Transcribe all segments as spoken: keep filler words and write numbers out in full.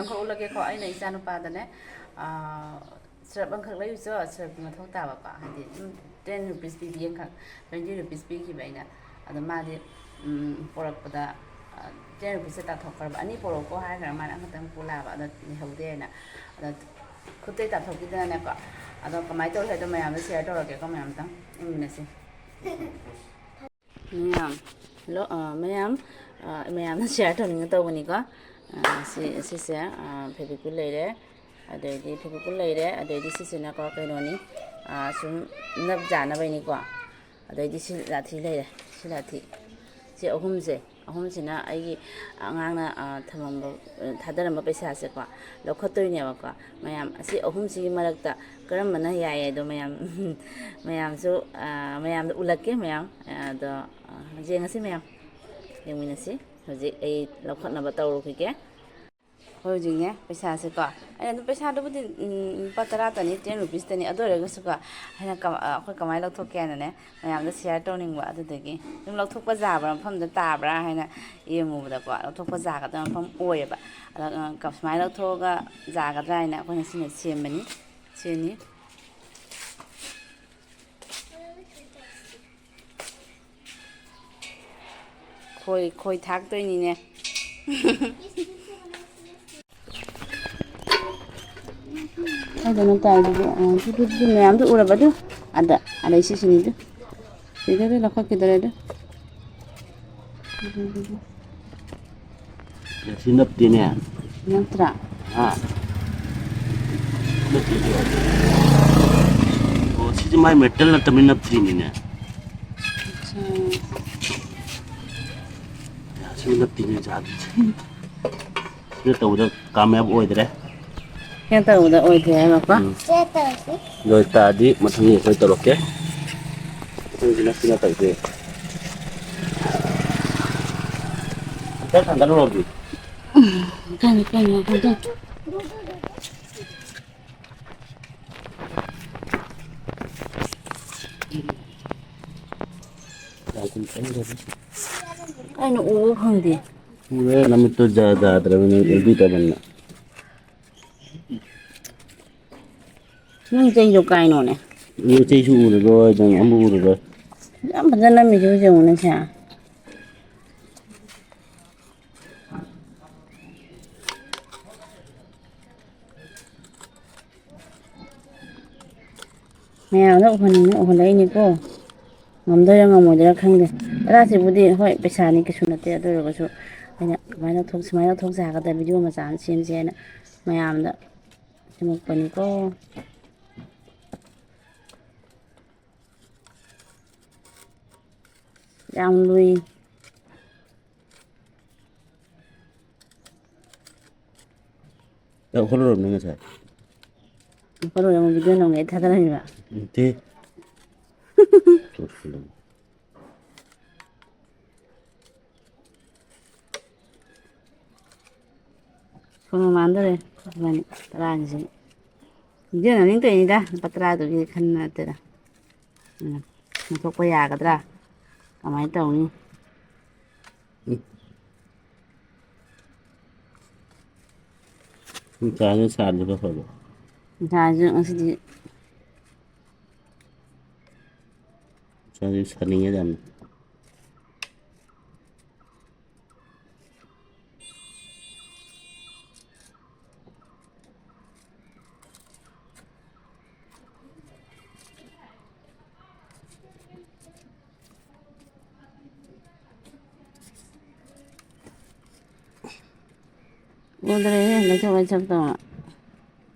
ꯑꯃꯈꯛ ꯎꯠꯂꯛꯀꯦꯀꯣ꯫ ꯑꯩꯅ ꯏꯆꯥ ꯅꯨꯄꯥꯗꯅꯦ, ꯁꯔꯞ ꯑꯃꯈꯛ ꯂꯩꯔꯨꯆꯣ, ꯁꯔꯞꯀꯤ ꯃꯊꯧ ꯇꯥꯕꯀꯣ, ꯍꯥꯏꯗꯤ ꯑꯗꯨꯝ ten rupees ꯄꯤꯕꯤ ꯑꯃꯈꯛ, twenty rupees ꯄꯤꯈꯤꯕ ꯑꯩꯅ꯫ ꯑꯗꯣ ꯃꯥꯗꯤ ꯄꯣꯔꯛꯄꯗ ten rupeesꯁꯦ ꯇꯥꯊꯣꯛꯈ꯭ꯔꯕ꯫ "ꯑꯅꯤ ꯄꯣꯔꯛꯎꯀꯣ" ꯍꯥꯏꯈ꯭ꯔ ꯃꯥꯅ ꯑꯃꯈꯛꯇꯪ ꯄꯨ ꯂꯥꯛꯑꯕ꯫ ꯑꯗꯣ ꯂꯩꯍꯧꯗꯦꯅ, ꯑꯗꯣ ꯈꯨꯠꯇꯩ ꯇꯥꯊꯣꯛꯈꯤꯗꯅꯅꯦꯀꯣ꯫ ꯑꯗꯣ ꯀꯃꯥꯏꯅ ꯇꯧꯔꯦ ꯍꯥꯏꯗꯣ ꯃꯌꯥꯝꯗ share ꯇꯧꯔꯒꯦꯀꯣ꯫ ꯃꯌꯥꯝꯗꯪ ꯌꯦꯡꯃꯤꯟꯅꯁꯤ꯫ ꯃꯌꯥꯝ, ꯍꯜꯂꯣ, ꯑ, ꯃꯌꯥꯝ, ꯑ, ꯃꯌꯥꯝꯅ share ꯇꯧꯅꯤꯡꯉ ꯇꯧꯕꯅꯤꯀꯣ꯫ ꯑ, ꯁꯤ, ꯁꯤꯁꯦ, ꯑ, ꯐꯦꯕꯤꯀ꯭ꯋꯤꯛ ꯂꯩꯔꯦ, ꯑꯗꯩꯗꯤ ꯐꯦꯕꯤꯀ꯭ꯋꯤꯛ ꯂꯩꯔꯦ, ꯑꯗꯩꯗꯤ ꯁꯤꯁꯤꯅꯀꯣ ꯀꯩꯅꯣꯅꯤ, ꯑ, ꯁꯨꯝ ꯅꯞ ꯌꯥꯅꯕꯩꯅꯤꯀꯣ꯫ ꯑꯗꯩꯗꯤ ꯁꯤ ꯂꯥꯊꯤ ꯂꯩꯔꯦ, ꯁꯤ ꯂꯥꯊꯤ꯫ ꯁꯤ ꯑꯍꯨꯝꯁꯦ, ꯑꯍꯨꯝꯁꯤꯅ ꯑꯩꯒꯤ ꯑꯉꯥꯡꯅ, ꯑ, ꯊꯝꯃꯝꯕ, ꯑ, ꯊꯥꯗꯔꯝꯕ ꯄꯩꯁꯥꯁꯦꯀꯣ, ꯂꯧꯈꯠꯇꯣꯏꯅꯦꯕꯀꯣ꯫ ꯃꯌꯥꯝ ꯑꯁꯤ ꯑꯍꯨꯝꯁꯤꯒꯤ ꯃꯔꯛꯇ ꯀꯔꯝꯕꯅ ꯌꯥꯏ ꯍꯥꯏꯗꯣ ꯃꯌꯥꯝ, ꯃꯌꯥꯝꯁꯨ, ꯑ, ꯃꯌꯥꯝꯗ ꯎꯠꯂꯛꯀꯦ ꯃꯌꯥꯝ꯫ ꯑꯗꯣ, ꯑ, ꯌꯦꯡꯉꯁꯤ ꯃꯌꯥꯝ, ꯌꯦꯡꯃꯤꯟꯅꯁꯤ꯫ ꯍꯧꯖꯤꯛ ꯑꯩ ꯂꯧꯈꯠꯅꯕ ꯇꯧꯔꯨꯈꯤꯒꯦ꯫ ꯑꯩꯈꯣꯏ ꯍꯧꯖꯤꯛꯅꯦ ꯄꯩꯁꯥꯁꯦꯀꯣ, ꯑꯩꯅ ꯑꯗꯨꯝ ꯄꯩꯁꯥꯗꯨꯕꯨꯗꯤ, ꯎꯝ, ꯂꯨꯄꯥ ꯇꯔꯥꯇꯅꯤ, ten rupeesꯇꯅꯤ꯫ ꯑꯗꯨ ꯑꯣꯏꯔꯒꯁꯨꯀꯣ, ꯑꯩꯅ ꯀꯃ-, ꯑ, ꯑꯩꯈꯣꯏ ꯀꯃꯥꯏꯅ ꯂꯧꯊꯣꯛꯀꯦ ꯍꯥꯏꯅꯅꯦ, ꯃꯌꯥꯝꯗ share ꯇꯧꯅꯤꯡꯕ꯫ ꯑꯗꯨꯗꯒꯤ ꯑꯗꯨꯝ ꯂꯧꯊꯣꯛꯄ ꯌꯥꯕ꯭ꯔꯥ, ꯃꯐꯝꯗ ꯇꯥꯕ꯭ꯔꯥ ꯍꯥꯏꯅ ꯌꯦꯡꯉꯨꯕꯗꯀꯣ, ꯂꯧꯊꯣꯛꯄ ꯌꯥꯒꯗꯕ ꯃꯐꯝ ꯑꯣꯏꯌꯦꯕ꯫ ꯑꯗ, ꯑ, ꯀ-, ꯁꯨꯃꯥꯏꯅ ꯂꯧꯊꯣꯛꯑꯒ ꯌꯥꯒꯗ꯭ꯔꯥ ꯍꯥꯏꯅ ꯑꯩꯈꯣꯏꯅ ꯁꯤꯅ ꯁꯦꯝꯕꯅꯤ꯫ ꯁꯤꯅꯤ꯫ ꯈꯣꯏ, ꯈꯣꯏ ꯊꯥꯛꯇꯣꯏꯅꯤꯅꯦ꯫ ꯀꯥꯏꯗꯅꯣ ꯇꯥꯏꯗꯨꯕꯨ? ꯑ, ꯇꯨ, ꯇꯨ, ꯇꯨ, ꯃꯌꯥꯝꯗꯨ ꯎꯔꯕ ꯑꯗꯨ? ꯑꯗ, ꯑꯗꯩ ꯁꯤꯁꯤꯅꯤꯗꯨ꯫ ꯁꯤꯗꯩꯗ ꯂꯧꯈꯠꯈꯤꯗꯣꯔꯦ ꯑꯗꯨ꯫ ꯁꯤ ꯅꯞꯇꯦꯅꯦ꯫ ꯅꯠꯇ꯭ꯔꯥ? ꯍꯥ? ꯅꯠꯇꯦ, ꯁꯤ꯫ ꯑꯣ, ꯁꯤꯗꯤ ꯃꯥꯏ metal ꯅꯠꯇꯕꯅꯤꯅ ꯅꯞꯇ꯭ꯔꯤꯅꯤꯅꯦ꯫ ꯑꯠꯁꯥ꯫ ꯁꯤ ꯅꯞꯇꯦꯅꯦ, ꯖꯥꯠ꯫ ꯁꯤꯅ ꯇꯧꯕꯗ ꯀꯥꯃꯌꯥꯕ ꯑꯣꯏꯗ꯭ꯔꯦ꯫ ꯁꯤꯅ ꯇꯧꯕꯗ ꯑꯣꯏꯗ꯭ꯔꯦ ꯍꯥꯏꯕꯀꯣ? ꯎꯝ꯫ ꯑꯗꯨ ꯑꯣꯏꯇꯥꯔꯗꯤ ꯃꯊꯪꯒꯤ ꯑꯩꯈꯣꯏ ꯇꯧꯔꯛꯀꯦ꯫ ꯃꯊꯪꯁꯤꯅ ꯁꯤꯅ ꯇꯧꯗꯣꯏ꯫ ꯑꯝꯇ ꯊꯥꯡꯒꯠꯂꯨꯔꯣ ꯑꯗꯨꯗꯤ꯫ ꯎꯝ, ꯀꯩꯅꯣ, ꯀꯩꯅꯣ, ꯀꯩꯅꯣ꯫ ꯀꯩꯅꯣ ꯎꯕ ꯐꯪꯗꯦ꯫ ꯎꯔꯦ, ꯅꯃꯤꯠꯇꯣ ꯖꯥ ꯖꯥꯗ꯭ꯔꯕꯅꯤ, ꯎꯕꯤꯗꯕꯅꯤꯅ꯫ ꯅꯪ ꯆꯩꯗꯣ ꯀꯥꯏꯅꯣꯅꯦ? ꯎꯆꯩꯁꯨ ꯎꯔꯔꯣꯏ, ꯅꯪ ꯑꯃ ꯎꯔꯔꯣꯏ꯫ ꯌꯥꯝ ꯐꯖꯅ ꯅꯝꯃꯤꯁꯦ ꯍꯧꯖꯤꯛ ꯌꯦꯡꯉꯨꯅꯦ ꯁꯦ꯫ ꯃꯌꯥꯝꯗ ꯎꯍꯟꯅꯤꯡꯅ ꯎꯍꯜꯂꯛꯏꯅꯤꯀꯣ꯫ ꯉꯝꯗꯣꯏꯔꯥ ꯉꯝꯃꯣꯏꯗꯣꯏꯔꯥ ꯈꯪꯗꯦ꯫ ꯇꯔꯥꯁꯤꯕꯨꯗꯤ ꯍꯣꯏ ꯄꯩꯁꯥꯅꯤ ꯀꯩꯁꯨ ꯅꯠꯇꯦ, ꯑꯗꯨ ꯑꯣꯏꯔꯒꯁꯨ ꯑꯩꯅ ꯀꯃꯥꯏꯅ ꯂꯧꯊꯣꯛ-, ꯁꯨꯃꯥꯏꯅ ꯂꯧꯊꯣꯛꯁꯦ ꯍꯥꯏꯔꯒꯗ ꯚꯤꯗꯤꯑꯣ ꯃꯆꯥ ꯑꯃ ꯁꯦꯝꯁꯦ ꯍꯥꯏꯅ ꯃꯌꯥꯝꯗ ꯁꯦꯝꯃꯛꯄꯅꯤꯀꯣ꯫ ꯌꯥꯝ ꯂꯨꯏ꯫ ꯂꯧꯈꯠꯂꯨꯔꯕꯅꯤ ꯉꯁꯥꯏ꯫ ꯂꯧꯈꯠꯂꯨꯔꯦ, ꯑꯃꯨꯛ ꯚꯤꯗꯤꯑꯣ ꯅꯝꯒꯦ ꯊꯥꯒꯠꯂꯝꯃꯤꯕ꯫ ꯅꯠꯇꯦ꯫ ꯁꯣꯅꯣ ꯃꯥꯟꯗꯣꯔꯦ꯫ ꯏꯕꯥꯅꯤ ꯇꯔꯥꯒꯤꯁꯤ꯫ ꯚꯤꯗꯤꯑꯣ ꯅꯝꯅꯤꯡ ꯇꯧꯔꯤꯅꯤꯗ, ꯂꯨꯄꯥ ꯇꯔꯥꯗꯨꯒꯤ ꯈꯟꯕ ꯅꯠꯇꯦꯗ꯫ ꯎꯝ, ꯂꯧꯊꯣꯛꯄ ꯌꯥꯒꯗ꯭ꯔꯥ? ꯀꯃꯥꯏꯅ ꯇꯧꯅꯤ? ꯎꯝ꯫ ꯅꯨꯡꯁꯥꯁꯦ ꯁꯥꯗ꯭ꯔꯤꯕ ꯐꯕ꯫ ꯅꯨꯡꯁꯥꯁꯨ ꯉꯁꯤꯗꯤ ꯅꯨꯡꯁꯥꯁꯦ ꯁꯥꯅꯤꯡꯉꯦ ꯌꯥꯝꯅ꯫ ꯎꯗ꯭ꯔꯦꯍꯦ, ꯂꯩꯊꯣꯛ ꯂꯩꯊꯣꯛ ꯇꯧꯅ꯫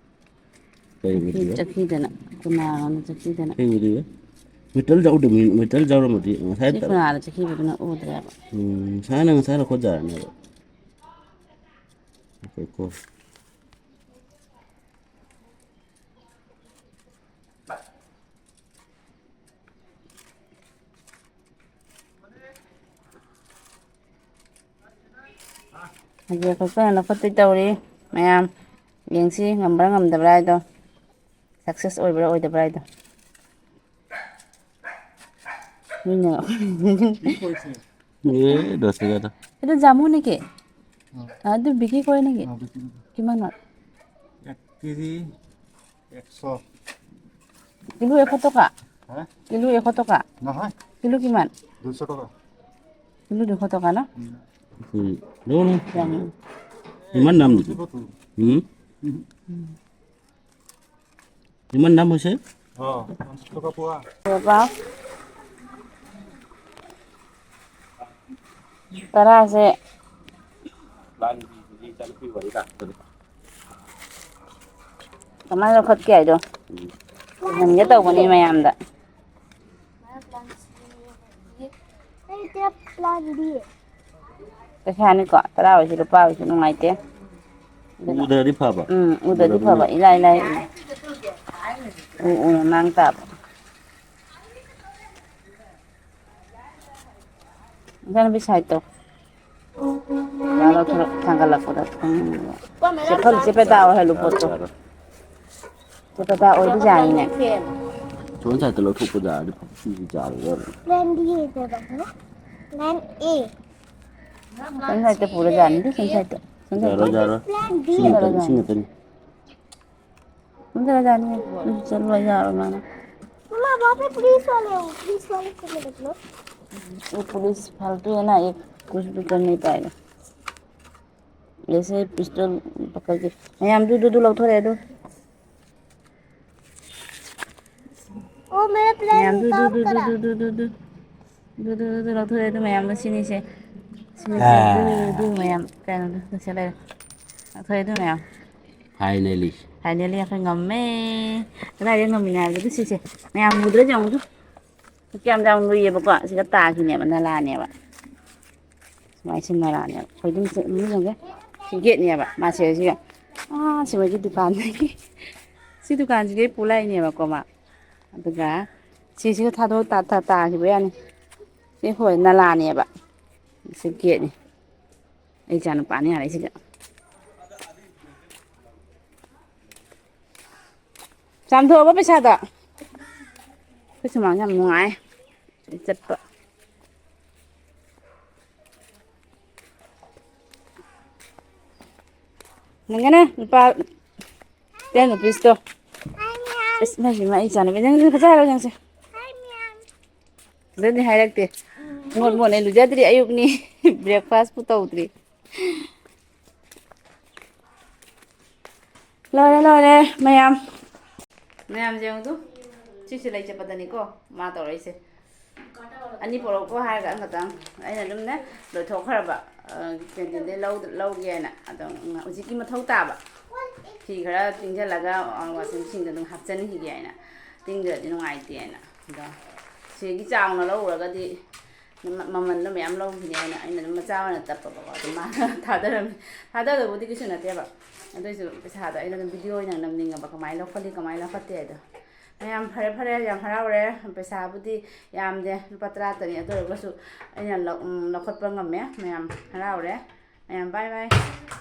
ꯀꯩ ꯎꯗ꯭ꯔꯤꯕ? ꯆꯠꯈꯤꯗꯅ, ꯀꯅꯥꯅꯣ ꯆꯠꯈꯤꯗꯅ꯫ ꯀꯩ ꯎꯗ꯭ꯔꯤꯕ? ꯃꯤꯇꯔ ꯌꯥꯎꯗꯕꯅꯤ, ꯃꯤꯇꯔ ꯌꯥꯎꯔꯝꯃꯗꯤ ꯉꯁꯥꯏ ꯁꯤ ꯇꯧ-, ꯀꯅꯥꯅ ꯆꯠꯈꯤꯕꯗꯨꯅ ꯎꯗ꯭ꯔꯦꯕ꯫ ꯎꯝ, ꯉꯁꯥꯏꯅ, ꯉꯁꯥꯏꯅ ꯈꯣꯠ ꯌꯥꯔꯅꯦꯕ꯫ ꯉꯥꯏꯈꯣꯀꯣ꯫ ꯍꯧꯖꯤꯛ ꯑꯩꯈꯣꯏ ꯀꯟꯅ ꯂꯧꯈꯠꯇꯣꯏ ꯇꯧꯔꯤ꯫ ꯃꯌꯥꯝ ꯌꯦꯡꯁꯤ, ꯉꯝꯕ꯭ꯔꯥ ꯉꯝꯗꯕ꯭ꯔꯥ ꯍꯥꯏꯗꯣ, ꯁꯛꯁꯦꯁ ꯑꯣꯏꯕ꯭ꯔꯥ ꯑꯣꯏꯗꯕ꯭ꯔꯥ ꯍꯥꯏꯗꯣ꯫ ꯃꯤꯅ ꯑꯦ, ꯗꯁ ꯍꯖꯥꯔ꯫ ꯑꯗꯨ ꯖꯥꯃꯨꯅꯦ ꯀꯦ? ꯑꯗꯨ ꯕꯤꯀꯤ ꯀꯣꯏꯅꯦ ꯀꯦ? ꯀꯤꯃꯥꯟ ꯋꯥꯠ? কেজি একশ। কিলো এশ টকা? হা? কিলো এশ টকা? নহয়। কিলো কিমান? দুইশ টকা। কিলো দুইশ টকা ন? উম। উম। দাম। ইমান দাম নেকি? উম। উম। ইমান দাম হৈছে? অ, পঞ্চাশ টকা পোৱা। ꯇꯔꯥ꯫ ꯇꯔꯥꯁꯦ ꯀꯃꯥꯏꯅ ꯂꯧꯈꯠꯀꯦ ꯍꯥꯏꯗꯣ ꯎꯍꯟꯒꯦ ꯇꯧꯕꯅꯤ ꯃꯌꯥꯝꯗ꯫ ꯑꯩ ꯇꯦꯞ ꯂꯥꯟꯕꯤ꯫ ꯄꯩꯁꯥꯅꯤꯀꯣ, ꯇꯔꯥ ꯑꯣꯏꯁꯨ ꯂꯨꯄꯥ ꯑꯣꯏꯁꯨ ꯅꯨꯡꯉꯥꯏꯇꯦ꯫ ꯑꯗꯨꯅ ꯎꯗ꯭ꯔꯗꯤ ꯐꯕ꯫ ꯎꯝ, ꯎꯗ꯭ꯔꯗꯤ ꯎꯗ꯭ꯔꯕꯅꯤꯅ꯫ ꯐꯕ, ꯏꯂꯥꯏ ꯂꯥꯏ꯫ ꯎ, ꯎ, ꯃꯥꯡ ꯇꯥꯕ꯫ ꯏꯆꯥꯅꯨꯄꯤ ꯁꯥꯏꯠꯇꯣ꯫ ꯂꯥꯎ ꯊꯣꯔꯛ ꯊꯥꯡꯒꯠꯂꯛꯄꯗ ꯈꯪꯉꯤꯕ꯫ ꯆꯦ ꯐꯜ-, ꯆꯦ ꯄꯦꯇꯥ ꯑꯣꯏꯍꯜꯂꯨ ꯄꯣꯠꯇꯣ꯫ ꯌꯥꯔꯣꯏ, ꯌꯥꯔꯣꯏ꯫ ꯆꯦ ꯄꯦꯇꯥ ꯑꯣꯏꯕꯖꯥꯠꯅꯤꯅꯦ꯫ ꯁꯣꯝ ꯁꯥꯏꯠꯇ ꯂꯧꯊꯣꯛꯄ ꯌꯥꯔꯗꯤ ꯐꯕ, ꯁꯤꯁꯨ ꯌꯥꯔꯣꯏ, ꯌꯥꯔꯣꯏ꯫ ꯄ꯭ꯂꯥꯟ ꯕꯤ ꯍꯥꯏꯗꯕ, ꯄ꯭ꯂꯥꯟ ꯑꯦ꯫ ꯁꯣꯝ ꯁꯥꯏꯠꯇ ꯄꯨꯔꯖꯥꯠꯅꯤꯗ, ꯁꯣꯝ ꯁꯥꯏꯠꯇ꯫ ꯁꯣꯝ ꯁꯥꯏꯠꯇ꯫ ꯌꯥꯔꯣꯏ, ꯌꯥꯔꯣꯏ꯫ Plan B. ꯁꯤ ꯉꯥꯛꯇꯅꯤ, ꯁꯤ ꯉꯥꯛꯇꯅꯤ꯫ ꯁꯣꯝꯗ ꯂꯩꯖꯥꯠꯅꯤ꯫ ꯑꯗꯨꯁꯨ ꯆꯠꯂꯣ ꯌꯥꯔꯣꯏ ꯃꯥꯅ꯫ ꯃꯃꯥ, ꯕꯥꯕꯥ ꯄꯨꯂꯤꯁ ꯋꯥꯂꯦ, ꯄꯨꯂꯤꯁ ꯋꯥꯂꯦ ꯀꯣ ꯃꯇꯂꯕ? वो पुलिस फालतू है ना, एक कुछ भी कर नहीं पाएगा। जैसे पिस्टल पकड़ के, ꯃꯌꯥꯝ ꯗꯨ, ꯗꯨ, ꯗꯨ ꯂꯧꯊꯣꯔꯛꯑꯦ ꯑꯗꯨ꯫ ओ मेरा प्लान ꯃꯌꯥꯝ ꯗꯨ, ꯗꯨ, काम ꯗꯨ, ꯗꯨ, करा। ꯗꯨ, ꯗꯨ, ꯗꯨ, ꯗꯨ꯫ ꯑꯗꯨ, ꯑꯗꯨ, ꯑꯗꯨ ꯂꯧꯊꯣꯛꯑꯦ, ꯑꯗꯨ ꯃꯌꯥꯝꯅ ꯁꯤꯅꯤꯁꯦ꯫ ꯁꯤꯅꯤꯁꯦ, ꯑꯥ꯫ ꯑꯗꯨ, ꯑꯗꯨ ꯃꯌꯥꯝ ꯀꯩꯅꯣꯗꯣ ꯂꯣꯏꯁꯤꯜꯂꯦ꯫ ꯂꯧꯊꯣꯛꯑꯦ ꯑꯗꯨ ꯃꯌꯥꯝ꯫ Finally꯫ Finally ꯑꯩꯈꯣꯏ ꯉꯝꯃꯦ꯫ ꯀꯗꯥꯏꯗ ꯉꯝꯃꯤꯅꯣ ꯍꯥꯏꯕꯗꯨ ꯁꯤꯁꯦ꯫ ꯃꯌꯥꯝ ꯎꯗ꯭ꯔꯗꯤ ꯌꯦꯡꯉꯨꯗꯨ꯫ ꯀꯌꯥꯝ ꯌꯥꯝ ꯂꯨꯏꯌꯦꯕꯀꯣ꯫ ꯁꯤꯗ ꯇꯥꯈꯤꯅꯦꯕ, ꯅꯂꯥꯅꯦꯕ꯫ ꯁꯨꯃꯥꯏꯅ ꯁꯤ ꯅꯂꯥꯅꯦꯕ꯫ ꯑꯩꯈꯣꯏ ꯑꯗꯨꯝ ꯆꯠ-, ꯑꯗꯨꯝ ꯌꯦꯡꯒꯦ꯫ ꯁꯤ ꯒꯦꯠꯅꯦꯕ꯫ ꯃꯥꯁꯦ ꯁꯤꯒ, ꯑꯥ, ꯁꯤ ꯃꯣꯏꯒꯤ ꯗꯨꯀꯥꯟꯗꯒꯤ꯫ ꯁꯤ ꯗꯨꯀꯥꯟꯁꯤꯗꯒꯤ ꯄꯨ ꯂꯥꯛꯏꯅꯦꯕꯀꯣ ꯃꯥ꯫ ꯑꯗꯨꯒ ꯁꯤꯁꯤꯒ ꯊꯥꯗꯣꯛ ꯇꯥ-, ꯇꯥ-, ꯇꯥꯈꯤꯕ ꯌꯥꯅꯤ꯫ ꯁꯤ ꯍꯣꯏ ꯅꯂꯥꯅꯦꯕ꯫ ꯁꯤ ꯒꯦꯠꯅꯤ꯫ ꯑꯩ ꯏꯆꯥ ꯅꯨꯄꯥꯅꯤ ꯌꯥꯔꯛꯏꯁꯤꯒ꯫ ꯆꯥꯝꯊꯣꯛꯑꯕ ꯄꯩꯁꯥꯗꯣ? ꯑꯩꯈꯣꯏ ꯁꯨꯃꯥꯡ ꯌꯥꯝ ꯅꯨꯡꯉꯥꯏ꯫ ꯆꯠꯄ꯫ ꯅꯪꯒꯅ ꯂꯨꯄꯥ Ten rupees ꯇꯣ꯫ ꯑꯁ, ꯏꯃꯥ, ꯏꯃꯥ, ꯑꯩ ꯏꯆꯥꯅꯨꯄꯤ, ꯅꯪ ꯈꯔ ꯆꯥꯔꯣ, ꯅꯪꯁꯦ꯫ ꯑꯗꯨꯗꯤ ꯍꯥꯏꯔꯛꯇꯦ꯫ ꯃꯣꯠ ꯃꯣꯠꯅꯦ, ꯂꯨꯖꯗ꯭ꯔꯤ, ꯑꯌꯨꯛꯅꯤ꯫ Breakfast ꯄꯨ ꯇꯧꯗ꯭ꯔꯤ꯫ ꯂꯣꯏꯔꯦ, ꯂꯣꯏꯔꯦ, ꯃꯌꯥꯝ꯫ ꯃꯌꯥꯝꯁꯦ ꯌꯦꯡꯉꯨꯗꯨ꯫ ꯁꯤꯁꯦ ꯂꯩ ꯆꯠꯄꯗꯅꯤꯀꯣ ꯃꯥ ꯇꯧꯔꯛꯏꯁꯦ꯫ ꯑꯅꯤ ꯄꯣꯔꯛꯎꯀꯣ ꯍꯥꯏꯔꯒ ꯑꯃꯈꯛꯇꯪ꯫ ꯑꯩꯅ ꯑꯗꯨꯝꯅꯦ ꯂꯣꯏꯊꯣꯛꯈ꯭ꯔꯕ, ꯑ, canteen ꯗꯩ ꯂꯧ-, ꯂꯧꯒꯦꯅ꯫ ꯑꯗꯣ ꯍꯧꯖꯤꯛꯀꯤ ꯃꯊꯧ ꯇꯥꯕ ꯐꯤ ꯈꯔ ꯇꯤꯡꯁꯤꯜꯂꯒ, ꯑ, washing machine ꯗ ꯑꯗꯨꯝ ꯍꯥꯞꯆꯤꯟꯈꯤꯒꯦ ꯍꯥꯏꯅ꯫ ꯇꯤꯡꯗ꯭ꯔꯗꯤ ꯅꯨꯡꯉꯥꯏꯇꯦꯅ꯫ ꯑꯗꯣ ꯁꯤꯒꯤ ꯆꯥꯎꯅ ꯂꯧꯔꯨꯔꯒꯗꯤ ꯃ-, ꯃꯃꯟꯗꯣ ꯃꯌꯥꯝ ꯂꯧꯈꯤꯅꯤ ꯍꯥꯏꯅ ꯑꯩꯅ ꯑꯗꯨꯝ ꯃꯆꯥ ꯑꯣꯏꯅ ꯇꯞꯄꯕꯀꯣ꯫ ꯑꯗꯨꯝ ꯃꯥꯅ ꯊꯥꯗꯔꯝꯃꯤ꯫ ꯊꯥꯗꯗꯕꯨꯗꯤ ꯀꯩꯁꯨ ꯅꯠꯇꯦꯕ꯫ ꯑꯗꯨꯏꯁꯨ ꯄꯩꯁꯥꯗꯣ ꯑꯩꯅ ꯑꯗꯨꯝ video ꯑꯣꯏꯅ ꯅꯝꯅꯤꯡꯉꯕ, ꯀꯃꯥꯏꯅ ꯂꯧꯈꯠꯂꯤ, ꯀꯃꯥꯏꯅ ꯂꯧꯈꯠꯇꯦ ꯍꯥꯏꯗꯣ꯫ ꯃꯌꯥꯝ ꯐꯔꯦ, ꯐꯔꯦ, ꯌꯥꯝ ꯍꯔꯥꯎꯔꯦ꯫ ꯄꯩꯁꯥꯕꯨꯗꯤ ꯌꯥꯝꯗꯦ, ꯂꯨꯄꯥ ꯇꯔꯥꯇꯅꯤ꯫ ꯑꯗꯨ ꯑꯣꯏꯔꯒꯁꯨ ꯑꯩꯅ ꯂꯧ-, ꯎꯝ, ꯂꯧꯈꯠꯄ ꯉꯝꯃꯦ꯫ ꯃꯌꯥꯝ ꯍꯔꯥꯎꯔꯦ꯫ ꯃꯌꯥꯝ bye bye꯫